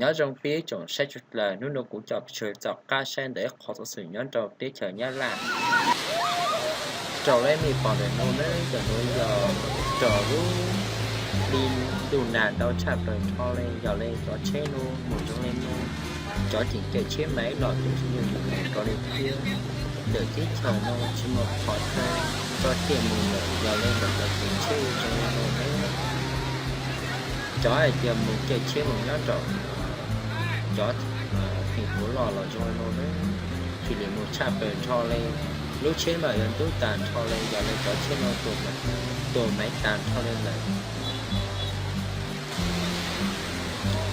Nyob zoo peb tsoom saib sawv daws, hnub no kuv coj peb sawv daws txoj qab saib ntawm ib qho xov xwm nyob rau teb chaws Nyab Laj. Raws li nej pom ntawm no na, ntawm no yog raws lub hli ntuj nag ntau tshaj plaws nrho li, yog li cov tsheb no mus zoo li no, cov tseem caij tsheb maiv los tseem tsis nyuaj mus rau li thiab. Ntawm teb chaws no tsis muaj qhov chaw tso tiaj mus lawm, yog li ntawm cov tseem tsheb zoo li no na. Cov hais tias mus caij tsheb mus nyob rau cov teem puv loj los zoo li no na, cia li mus tshaj plaws nrho li. Lub tsheb mas yuav ntub tas nrho li, yog li cov tsheb no tuam maiv tas nrho li lawm.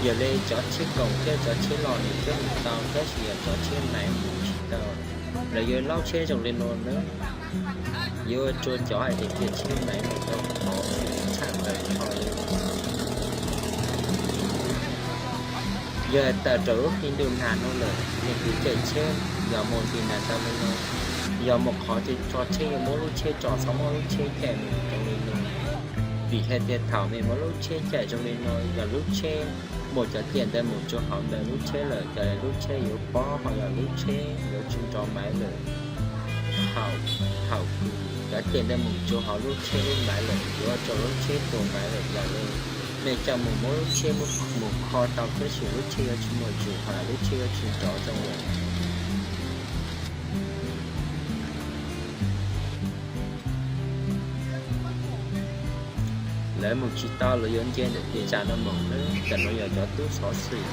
Yog li cov tsheb koom thiab cov tsheb loj nws thiaj mus tau, tab sis yog cov tsheb maiv mus tsis tau. Lawv yuav laub tsheb zoo li no na, yuav ua rau cov hais tias caij tsheb maiv mus tau qhov tshaj plaws nrho li. Yog tawm rau lub hli ntuj nag no lawm, leej twg caij tsheb yog mus ntuj nag tau li no, yog mus qhov twg tso tsheb yuav muab lub tsheb tso, txhob muab lub tsheb caij mus zoo li no. Vim hais tias thaum nej muab lub tsheb caij zoo li no, yog lub tsheb mus cov tiaj ntawd mus rau hauv ntawm lub tsheb lawm, yog lub tsheb yuav pob, ho yog lub tsheb yuav tsis nrov maiv lawm. Thaum, thaum cov tiaj ntawd mus rau hauv lub tsheb lub maiv lawm, yuav ua rau lub tsheb tuam maiv lawm, yog li nej coj mus muab lub tsheb mus kho tau, tab sis lub tsheb yuav tsis muaj ntsws, ho lub tsheb yuav tsis nrov zoo lawm. Lawv mus tsis tau, lawv yuav nce ntawm kev zam no mus na. Tam no yog cov tub xov xwm,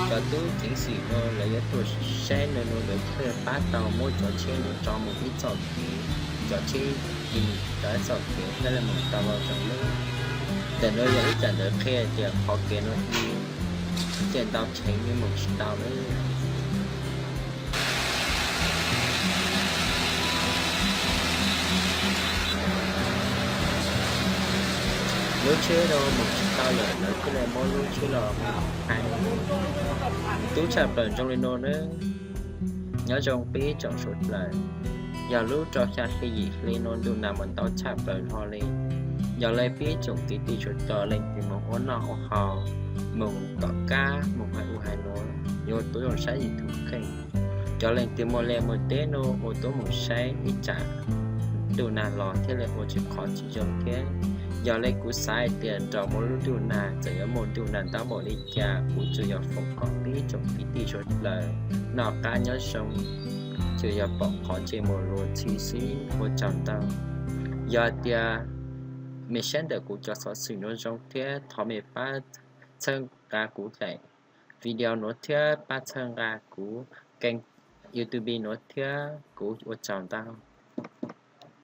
cov tub ceev xwm no lawv yuav tuaj saib no no lawv thiaj pab tau muab cov tsheb no tso mus ib txoj kev, cov tsheb cia li tau ib txoj kev thiaj li mus tau los zoo na. Tam no yog ib tsam ntawd qhia tias qhov kev no ib tiaj ntau tsheb yeej mus tsis tau lawm. Lub tsheb no mus tsis tau lawm, lawv thiaj li muab lub tsheb los mus hais. Tub tshaj plaws zoo li no na. Nyob zoo peb tsoom sawv daws, yog lub rau xya hli yim hli no ntuj nag mas ntau tshaj plaws hlo li. Yog li peb tsoom kwv tij sawv daws leej twg mus ua noj ua haus, mus tom qab mus hais ub hais no, yuav tuaj zoo saib YouTube kheej. Cov leej twg mus liaj mus teb no ua tuaj mus saib ib tsam ntuj nag los thiaj li ua tsis qhov tsis zoo thiab. Yog li kuv xav hais tias nrog muaj lub ntuj nag, txawm yuav muaj ntuj nag ntau npaum li cas kuv tsuas yog foom kom peb tsoom kwv tij sawv daws noj qab nyob zoo, tsuas yog pom qhov ntsej muag luag txhij xwb, ua tsaug ntau. Yog tias nej saib ntawm kuv cov xov xwm no zoo thiab thov nej pab txhawb nqa kuv daim video no thiab pab txhawb nqa kuv kênh YouTube no thiab, kuv ua tsaug ntau.